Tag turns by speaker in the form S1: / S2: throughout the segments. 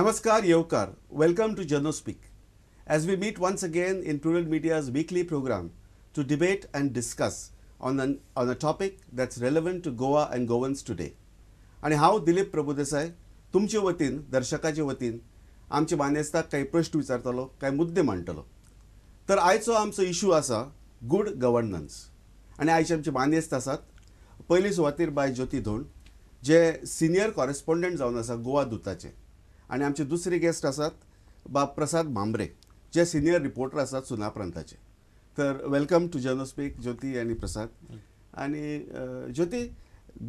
S1: Namaskar, Yevkar. Welcome to Journo Speak. As we meet once again in Plural Media's weekly program to debate and discuss on a topic that's relevant to Goa and Goans today. आनी हांव दिलीप प्रभुदेसाय तुमचे वतीन, दर्शकाचे वतीन आमचे मानेस्ताक काही प्रश्न विचारतलो, कांय मुद्दे मांडटलो. तर आयचो आमचो इशू आसा गुड गव्हर्नन्स. आनी आयचे आमचे मानेस्त आसात पयली सुवातेर बाय ज्योती धोंड, जे सिनियर कॉरेस्पॉन्डंट जावन आसा गोवा दुताचे, आनी आमचे दुसरे गेस्ट आसात बाब प्रसाद म्हांबरे, जे सिनियर रिपोर्टर आसात सुनापरान्ताचे. तर welcome to जर्नो स्पीक ज्योती आनी प्रसाद. आनी ज्योती,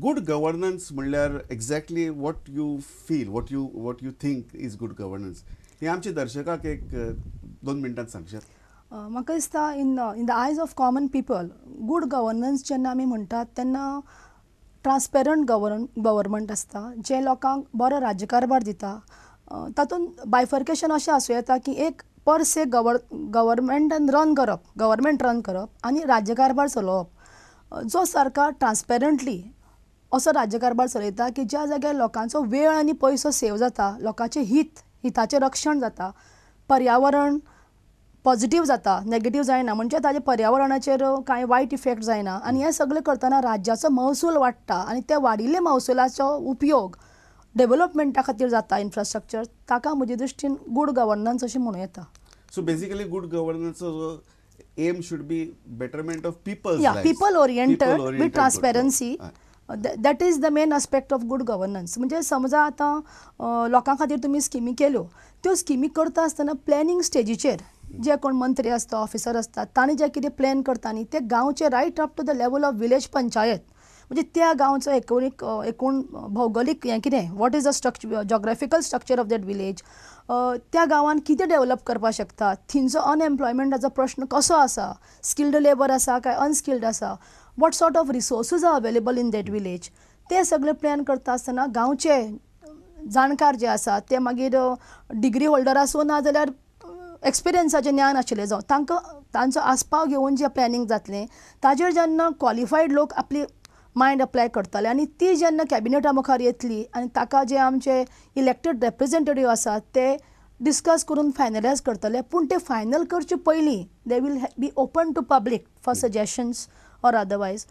S1: गुड गव्हर्नन्स म्हणल्यार exactly what you feel, what you think is good governance, हें आमच्या दर्शकाक एक 2 मिनटांत सांगशात?
S2: म्हाका दिसता in the eyes of common people, good governance जेन्ना आमी म्हणटात तेन्ना ट्रान्सपेरंट गव्हर्नमेंट आसता, जे लोकांक बरो राज्यकारभार दिता. तातूंत बायफर्केशन अशें आसूं येता की एक पर से गव्हर्मेंटान रन करप, गव्हर्मेंट रन करप आनी राज्यकारभार चलोवप. जो सरकार ट्रान्सपेरंटली असो राज्यकारभार चलयता की ज्या जाग्यार लोकांचो वेळ आनी पयसो सेव जाता, लोकांचें हिताचें रक्षण जाता, पर्यावरण पॉझिटीव जाता, नेगेटीव जायना, म्हणजे ताजे पर्यावरणाचेर कांय वायट इफेक्ट जायना. आनी हें सगळें करतना राज्याचो महसूल वाडटा आनी त्या वाडिल्ल्या महसुलाचो उपयोग डेव्हलपमेंटा खातीर जाता, इन्फ्रास्ट्रक्चर, ताका म्हजे दृश्टीन गुड गव्हर्नन्स अशें म्हणूं येता.
S1: सो बेसिकली गुड गव्हर्नन्सचो aim should be betterment of people's
S2: या, people oriented with transparency, that is the main aspect of good governance. म्हणजे समजा आतां लोकां खातीर तुमी स्किमी केल्यो, त्यो स्किमी करता आसतना प्लॅनिंग स्टेजीचेर जे कोण मंत्री आसता, ऑफिसर आसता, तांणी जे कितें प्लॅन करता न्ही, ते गांवचे right up to the level of village panchayat, म्हणजे त्या गांवचो एकूण एकूण भौगोलीक हें कितें, what is the structure, geographical structure of that village, त्या गांवान कितें डेवलप करपाक शकता, थंयचो अनएम्प्लॉयमेंटाचो प्रश्न कसो आसा, स्किल्ड लेबर आसा काय अनस्किल्ड आसा, what sort of resources are available in that village, ते सगळे प्लॅन करता आसतना गांवचे जाणकार जे आसा ते मागीर डिग्री होल्डर आसूं ना जाल्यार एक्सपिरियन्साचें ज्ञान आशिल्लें जावं, तांकां तांचो आस्पाव घेवन जें प्लॅनिंग जातलें ताजेर जेन्ना क्वॉलिफायड लोक आपली मायंड अप्लाय करतले आनी ती जेन्ना कॅबिनेटा मुखार येतली आनी ताका जे आमचे इलेक्टेड रेप्रेजेंटेटीव आसात ते डिस्कस करून फायनलायज करतले. पूण ते फायनल करचे पयलीं they will be open to public for suggestions or otherwise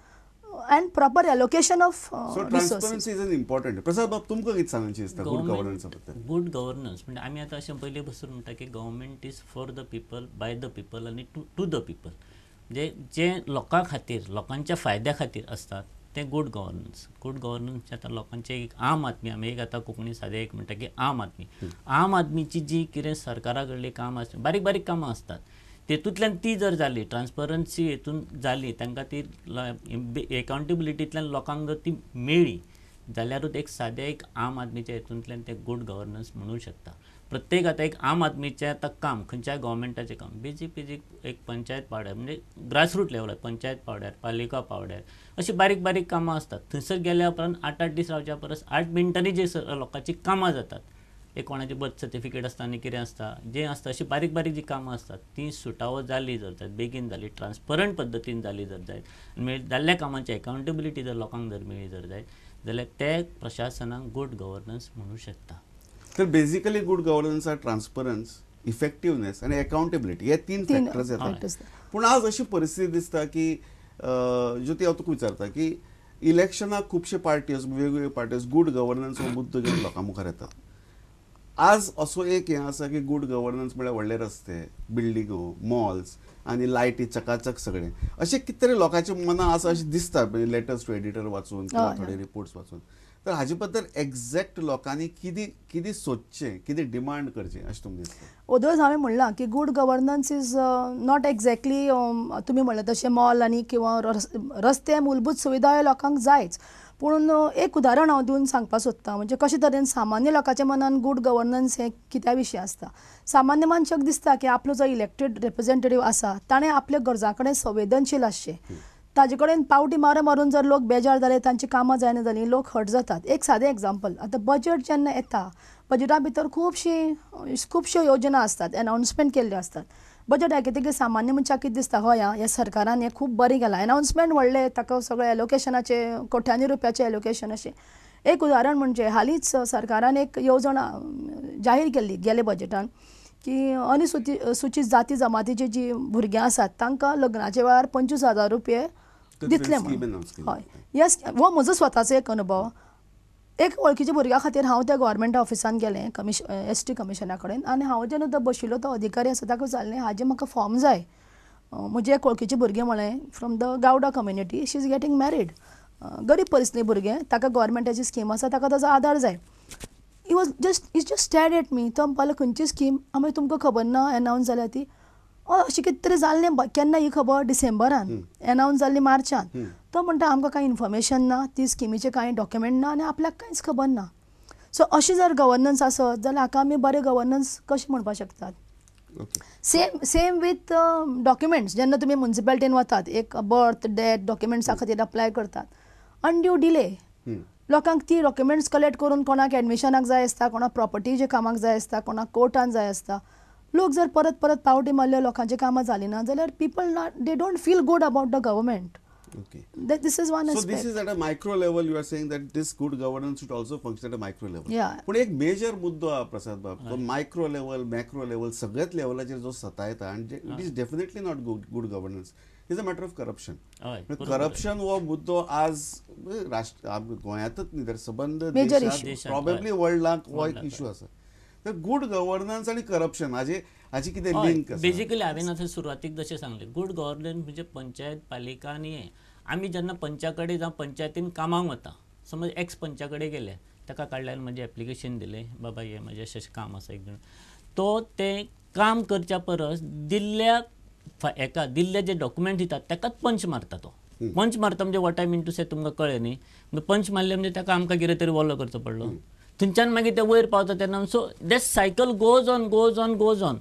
S2: and proper allocation of
S1: so transparency is an important. Prasad बाब, तुमकां कितें सांगचें दिसता गुड गव्हर्नन्सा बद्दल?
S3: गुड गव्हर्नन्स म्हणजे आमी आतां अशें पयलीं पासून म्हणटा की government is for the people, by the people आनी टू the people, म्हणजे जें लोकां खातीर, लोकांच्या फायद्या खातीर आसता तें गुड गव्हर्नन्स. गुड गव्हर्नन्स आतां लोकांचे एक आम आदमी, आमी एक आतां कोंकणी सादें एक म्हणटा की आम आदमी, आम आदमीची जी कितें सरकारा कडली कामां आसता, बारीक बारीक कामां आसतात, तेतूंतल्यान ती जर जाली, ट्रान्सपरन्सी हेतून जाली, तांकां ती एकाउंटेबिलिटींतल्यान लोकांक जर ती मेळ्ळी जाल्यारूच एक सादें एक आम आदमीच्या हेतूंतल्यान तें गुड गव्हर्नन्स म्हणूं शकता. प्रत्येक आतां एक आम आदमीचें आतां काम, खंयच्याय गव्हर्मेंटाचें काम बेजीक बेजीक एक पंचायत पावड्यार, म्हणजे ग्रासरूट लेवलार, पंचायत पावड्यार, पालिका पावड्यार अशीं बारीक बारीक कामां आसतात. थंयसर गेल्या उपरांत 8-8 दीस रावच्या परस 8 मिनटांनी जे लोकांचीं कामां जातात, एक कोणाची बर्थ सर्टिफिकेट आसता आनी कितें आसता जें आसता, अशीं बारीक बारीक जीं कामां आसतात तीं सुटावो जाली जर जायत, बेगीन जाली, ट्रान्सपरंट पद्दतीन जाली जर जायत, आनी जाल्ल्या कामांची एकाउंटेबिलिटी जर लोकांक जर मेळ्ळी जर जायत जाल्यार ते प्रशासनाक गुड गव्हर्नन्स म्हणूं शकता.
S1: तर basically good governance are transparency, effectiveness आनी एकाउंटेबिलिटी, हे 3 फॅक्टर्स येतात. पूण आज अशी परिस्थिती दिसता की ज्योती, हांव तुका विचारता की इलेक्शनाक खुबशे पार्टीज, वेगवेगळे पार्टीज गुड गव्हर्नन्स हो मुद्दो घेवन लोकां मुखार येतात. आज असो एक हें आसा की गुड गव्हर्नन्स म्हळ्यार व्हडले रस्ते, बिल्डिंगो, मॉल्स आनी लायटी चकाचक सगळें, अशें कितें तरी लोकांच्या मनां आसा अशें दिसता, लेटर्स टू एडिटर वाचून किंवा थोडे रिपोर्ट्स वाचून. तर हाजे बद्दल एग्जॅक्ट लोकांनी कितें कितें सोदचें, कितें डिमांड करचें अशें तुमकां दिसता?
S2: ओदोळच हांवें म्हणलां की good governance is not exactly तुमी म्हणलें तशें मॉल आनी किंवा रस्ते, मूलभूत सुविधा ह्यो लोकांक जायच. पूण एक उदाहरण हांव दिवन सांगपाक सोदतां, म्हणजे कशे तरेन सामान्य लोकांच्या मनान गुड गव्हर्नन्स हें कित्या विशीं आसता. सामान्य मनशाक दिसता की आपलो जो इलेक्टेड रिप्रेजेंटेटीव आसा ताणें आपल्या गरजां कडेन संवेदनशील आसचें, ताजे कडेन पावटी मारून मारून जर लोक बेजार जाले, तांची कामां जायना जालीं, लोक हर्ट जातात. एक सादें एग्जाम्पल, आतां बजट जेन्ना येता, बजटा भितर खुबश्यो योजना आसतात, एनावन्समेंट केल्ल्यो आसतात. बजट आयकतकीर सामान्य मनशाक कितें दिसता, हय आं, ह्या सरकारान हें खूब बरें केलां, एनावन्समेंट व्हडलें, ताका सगळें एलोकेशनाचें कोट्यांनी रुपयाचें एलोकेशन अशें. एक उदाहरण म्हणजे हालींच सरकारान एक येवजण जाहीर केल्ली गेले बजेटान की अनुसूचित जाती जमातीची जी भुरगीं आसात तांकां लग्नाच्या वेळार 25,000 रुपये दितले म्हणून. हय, येस, हो म्हजो स्वताचो एक अनुभव. एक वळखीच्या भुरग्या खातीर हांव त्या गव्हर्मेंट ऑफिसान गेलें, एस टी कमिशना कडेन, आनी हांव जेन्ना तो बशिल्लो तो अधिकारी आसा ताका विचारलें हाजें म्हाका फॉर्म जाय. म्हजें एक वळखीचें भुरगें म्हळें from the Gawda community, she is getting married, गरीब परिस्थिती भुरगें, ताका गव्हर्मेंटाची स्कीम आसा, ताका ताजो आदार जाय. He was just is just stared at me. तो म्हणपाक लागलो खंयची स्कीम? आमी तुमकां खबर ना एनावन्स जाल्या ती? अशें कितें तरी जाल्लें. केन्ना ही खबर? डिसेंबरान एनावन्स जाल्ली, मार्चान. तो म्हणटा आमकां कांय इन्फॉर्मेशन ना, ती स्किमीचें कांय डॉक्युमेंट ना आनी आपल्याक कांयच खबर ना. सो अशें जर गवर्नन्स आसत जाल्यार हाका आमी बरें गवर्नन्स कशें म्हणपाक शकतात? Same with documents. जेन्ना तुमी मुन्सिपालिटीन वतात, एक बर्थ डेथ डॉक्युमेंट्सा खातीर अप्लाय करतात, अनड्यू डिले, लोकांक ती डॉक्युमेंट्स कलेक्ट करून कोणाक एडमिशनाक जाय आसता, कोणाक प्रॉपर्टीच्या कामाक जाय आसता, कोणाक कोर्टान जाय आसता. लोक जर परत परत पावटी मारल्यो, लोकांची कामां जालीं ना जाल्यार people not, they don't feel good about the government.
S1: Okay.
S2: This is one aspect.
S1: So this is at a micro level. You are saying that this good governance should also function at a micro level.
S2: Yeah.
S1: पण एक major मुद्दो आहा प्रसाद बाब, तो micro level, macro level सगळ्याच लेवलाचेर जो सतायता आनी it is definitely not good governance, is a matter of corruption. Corruption हो मुद्दो आज राष्ट्र गोंयांतच न्ही तर सबंद देशांत, प्रॉबेबली वर्ल्डाक हो एक इशू आसा. तर गुड गव्हर्नन्स आनी करप्शन हाची कितें लिंक आसा?
S3: बेजिकली हांवें आतां सुरवातीक जशें सांगलें, गुड गव्हर्नन्स म्हणजे पंचायत, पालिका आनी हें. आमी जेन्ना पंचा कडेन जावं पंचायतीन कामाक वता, समज एक्स पंचा कडेन गेले, ताका काडल्यार म्हजें एप्लिकेशन दिलें, बाबा हें म्हजें अशें अशें काम आसा, एक तो तें काम करच्या परस दिल्ल्या एका दिल्ले जे डॉक्युमेंट दितात ताकाच पंच मारता. तो पंच मारता म्हणजे what I mean to say तुमकां कळ्ळें न्ही, पंच मारले म्हणजे ताका आमकां कितें तरी वोलो करचो पडलो, थंयच्यान मागीर ते वयर पावता तेन्ना. So that cycle goes on goes on goes on.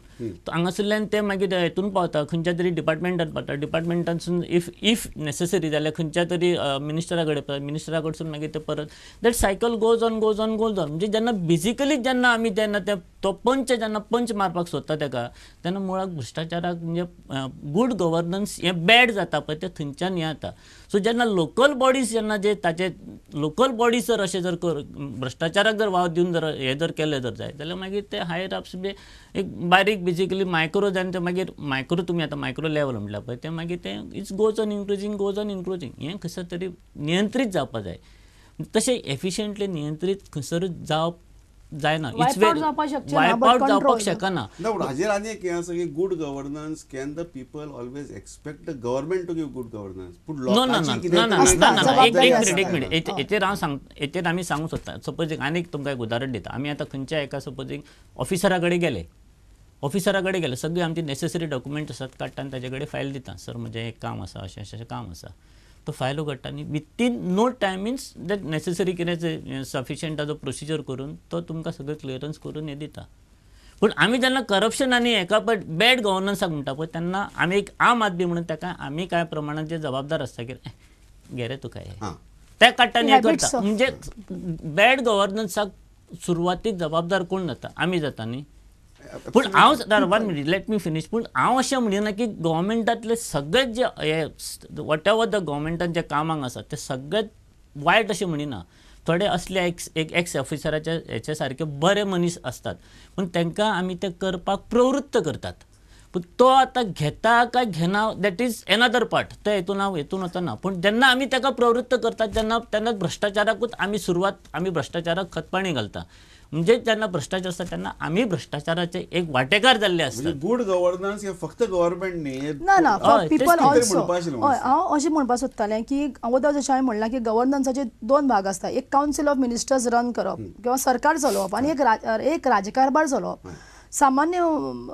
S3: हांगासरल्यान ते मागीर हेतून पावता, खंयच्या तरी डिपार्टमेंटान पावता, डिपार्टमेंटानसून if necessary जाल्यार खंयच्या तरी मिनिस्टरा कडेन पावता, मिनिस्टरा कडसून मागीर ते परत that cycle goes on goes on goes on. म्हणजे जेन्ना बेजिकली जेन्ना आमी जेन्ना ते तो पंच जेन्ना पंच मारपाक सोदता ताका, तेन्ना मुळाक भ्रश्टाचाराक म्हणजे गुड गव्हर्नन्स हें बॅड जाता पळय, तें थंयच्यान हें जाता. सो जेन्ना लोकल बॉडीज जेन्ना जे ताचे लोकल बॉडीज जर अशें जर भ्रश्टाचाराक जर वाव दिवन जर हें जर केलें जर जायत जाल्यार मागीर ते हायर अप्स म्हणजे एक बारीक बेजिकली मायक्रो जावन ते मागीर मायक्रो तुमी आतां मायक्रो लेवल म्हटल्यार पळय तें मागीर तें it's goes on increasing goes on increasing. हें खंयसर तरी नियंत्रीत जावपा जाय, तशें एफिशियंटली नियंत्रीत खंयसरूच जावप जायना,
S2: वायप
S3: आउट जावपाक शकना.
S1: ना, पूण हाजेर आनी एक हें आसा की good governance can the people always expect the government to give good governance? पूण
S3: ना, एक मिनिट एक मिनिट, हेचेर हांव सांग, हेचेर आमी सांगूंक सोदता. सपोज आनीक तुमकां एक उदाहरण दिता. आमी आतां खंयच्या एका सपोजींग ऑफिसरा कडेन गेले, ऑफिसरा कडेन गेले, सगळी आमची नेसेसरी डॉक्युमेंट आसात काडटा आनी ताजे कडेन फायल दिता, सर म्हजें एक काम आसा, अशें अशें काम आसा. तो फायल उगडटा आनी within no time means that necessary कितें सफिशियंट ताजो प्रोसिजर करून तो तुमकां सगळें क्लियरन्स करून हें दिता. पूण आमी जेन्ना करप्शन आनी हेका पळय बॅड गव्हर्नन्साक म्हणटा पळय तेन्ना आमी एक आम आदमी म्हणून ताका आमी कांय प्रमाणान जे जबाबदार आसता की घे रे तुका हें, तें काडटा आनी हें करता. म्हणजे बॅड गव्हर्नन्साक सुरवातीक जबाबदार कोण जाता? आमी जाता न्ही. पूण हांव 1 मिनीट let me finish. पूण हांव अशें म्हणिना की गव्हर्मेंटांतले सगळे जे हे what ever the गव्हर्मेंटान जे कामाक आसा ते सगळे वायट अशें म्हणिना. थोडे असले एक एक्स ऑफिसराचे हेचे सारके बरे मनीस आसतात, पूण तांकां आमी ते करपाक प्रवृत्त करतात. पूण तो आतां घेता काय घेना that is another part, ते हेतून हांव हेतून वचना. पूण जेन्ना आमी ताका प्रवृत्त करतात तेन्ना तेन्ना भ्रश्टाचाराकूच आमी सुरवात, आमी भ्रश्टाचाराक खतपाणी घालता. म्हणजे जेन्ना भ्रश्टाचार आसता तेन्ना आमी भ्रश्टाचाराचे एक वांटेकार जाल्ले आसता.
S1: गुड गव्हर्नन्स हे फक्त गव्हर्मेंट न्ही,
S2: ना ना, पीपल ऑल्सो. हय, हांव अशें म्हणपाक सोदतालें की अगोदर जशें हांवें म्हणलां की गव्हर्नन्साचे दोन भाग आसता, एक कावन्सील ऑफ मिनिस्टर्स रन करप किंवा सरकार चलोवप आनी एक राजकारभार चलोवप. सामान्य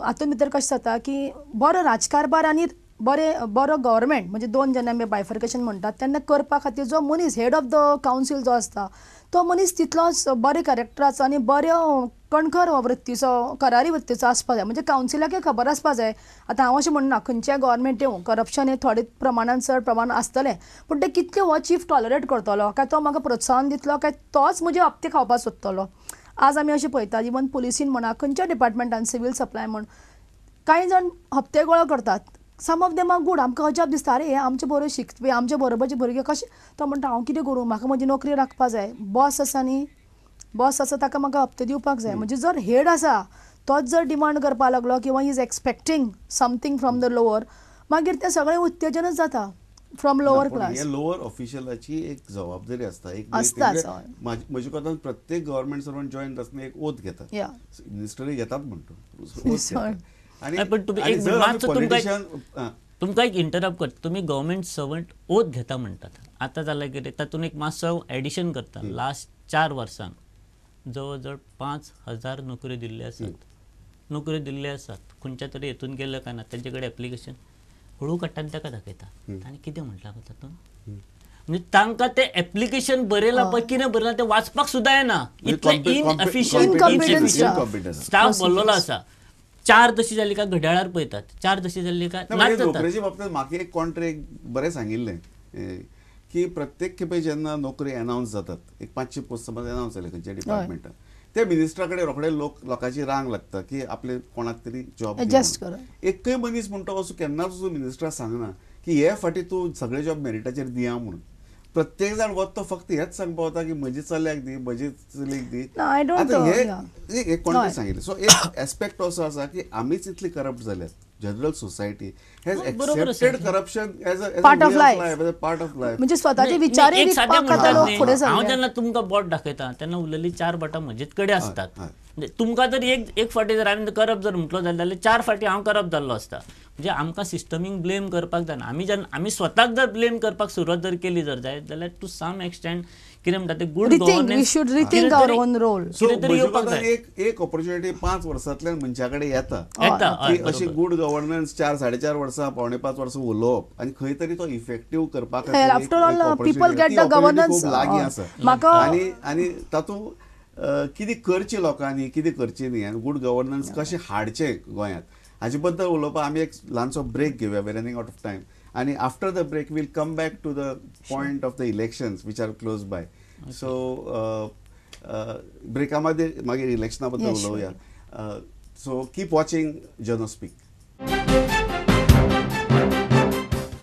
S2: हातूंत भितर कशें जाता की बरो राजकारभार आनी बरो गव्हर्मेंट म्हणजे दोन जेन्ना आमी बायफर्केशन म्हणटात तेन्ना करपा खातीर जो मनीस हेड ऑफ the council जो आसता तो मनीस तितलोच बरे कॅरेक्टराचो आनी बऱ्यो कणखर वृत्तीचो, करारी वृत्तीचो आसपा जाय. म्हणजे कावन्सिलाकय खबर आसपा जाय. आतां हांव अशें म्हणना खंयच्याय गव्हर्मेंट येवं करप्शन हें थोडे प्रमाणान चड प्रमाणान आसतलें, पूण तें कितलें हो चीफ टॉलरेट करतलो, काय तो म्हाका प्रोत्साहन दितलो, काय तोच म्हजे हप्ते खावपाक सोदतलो. आज आमी अशें पळयतात इवन पुलिसीन म्हणा, खंयच्या डिपार्टमेंटान सिवील सप्लाय म्हण, कांय जाण हप्ते गोळा करतात, Some of them are good. आमकां अजाप दिसता, अरे हे आमचे बरोबर शिकपी, आमचे बरोबरचे भुरगे कशे. तो म्हणटा हांव कितें करूं, म्हाका म्हजी नोकरी राखपा जाय, बॉस आसा न्ही, बॉस आसा ताका म्हाका हप्ते दिवपाक जाय. म्हणजे जर हेड आसा तोच जर डिमांड करपाक लागलो किंवा is expecting something from the lower, मागीर तें सगळें उत्तेजनच जाता फ्रॉम लोअर क्लास.
S1: हे लोअर ऑफिशियलाची एक जबाबदारी आसता, एक
S2: आसताच.
S1: म्हजे कोतान प्रत्येक गव्हर्मेंट सर्वंट जॉईन आसतना एक ओथ घेतात, मिनिस्टरूय घेतात म्हणतो.
S3: तुमकां एक इंटरप्ट करता, तुमी गव्हर्मेंट सर्वंट ओथ घेता म्हणटात, आतां जालें कितें तातूंत एक मातसो एडिशन करता. लास्ट 4 वर्सांक जवळ जवळ 5,000 नोकऱ्यो दिल्ल्यो आसात, नोकऱ्यो दिल्ल्यो आसात. खंयच्या तरी हेतून गेले काय ना तांचे कडेन एप्लिकेशन हळू काडटा आनी ताका दाखयता आनी कितें म्हटलां तातूंत, म्हणजे तांकां तें एप्लिकेशन बरयलां पळय, कितें बरयलां तें वाचपाक सुद्दां येना, इतलें इनएफिशियंट स्टाफ भरलेलो आसा. 4 तशी जाली काय घड्याळार पळयतात, 4 तशी जाली काय
S1: नोकरेच्या बाबतींत म्हाका एक कॉन्ट्रेक्ट बरें सांगिल्लें की प्रत्येक खेपे जेन्ना नोकरी अनावन्स जातात, एक 500 पोस्ट समज अनावन्स जाले खंयच्या डिपार्टमेंटात, त्या मिनिस्टरा कडेन रोखडे लोक लोकांची रांग लागता की आपले कोणाक तरी जॉब. एकय मनीस म्हणटा असो केन्नाच मिनिस्टराक सांगना की हे फाटी तूं सगळे जॉब मेरिटाचेर दिया म्हणून. प्रत्येक जाण वता तो फक्त हेच सांगपा वता की म्हजी चल्याक दी, म्हजी चलयेक दी. आतां हे एक कोणें सांगिल्लें. सो एक एस्पेक्ट असो आसा की आमीच इतली करप्ट जाल्यात, general society has accepted corruption as a
S2: part of life,
S1: part of life.
S2: म्हणजे स्वतःचे विचार
S3: हांव जेन्ना तुमकां बोट दाखयता तेन्ना उरलेली 4 बोटां म्हजेच कडेन आसतात. तुमकां जर एक फावटी जर हांवें करप जर म्हटलो जाल्यार 4 फावटी हांव करप जाल्लो आसता. म्हणजे आमकां सिस्टमीक ब्लेम करपाक जायना. आमी जेन्ना आमी स्वताक जर ब्लेम करपाक सुरवात जर केली जर जायत जाल्यार टू सम एक्सटेंट कितें म्हणटा ते गुड गव्हर्नन्स
S1: तरी एक ऑपॉर्च्युनिटी 5 वर्सांतल्यान मनशा कडेन येता की अशी गुड गव्हर्नन्स 4 4.5 वर्सां 4.75 वर्सां उलोवप आनी खंय तरी तो इफेक्टीव करपाक लागीं आसा. आनी आनी तातूंत कितें करचें लोकांनी, कितें करचें न्ही आनी गुड गव्हर्नन्स कशें हाडचें गोंयांत हाजे बद्दल उलोवपाक आमी एक ल्हानसो ब्रेक घेवया. We running out of time आनी after the break we'll come back to the point of the elections which are close by. So ब्रेका मागीर इलेक्शना बद्दल उलोवया. So keep watching Janospeak.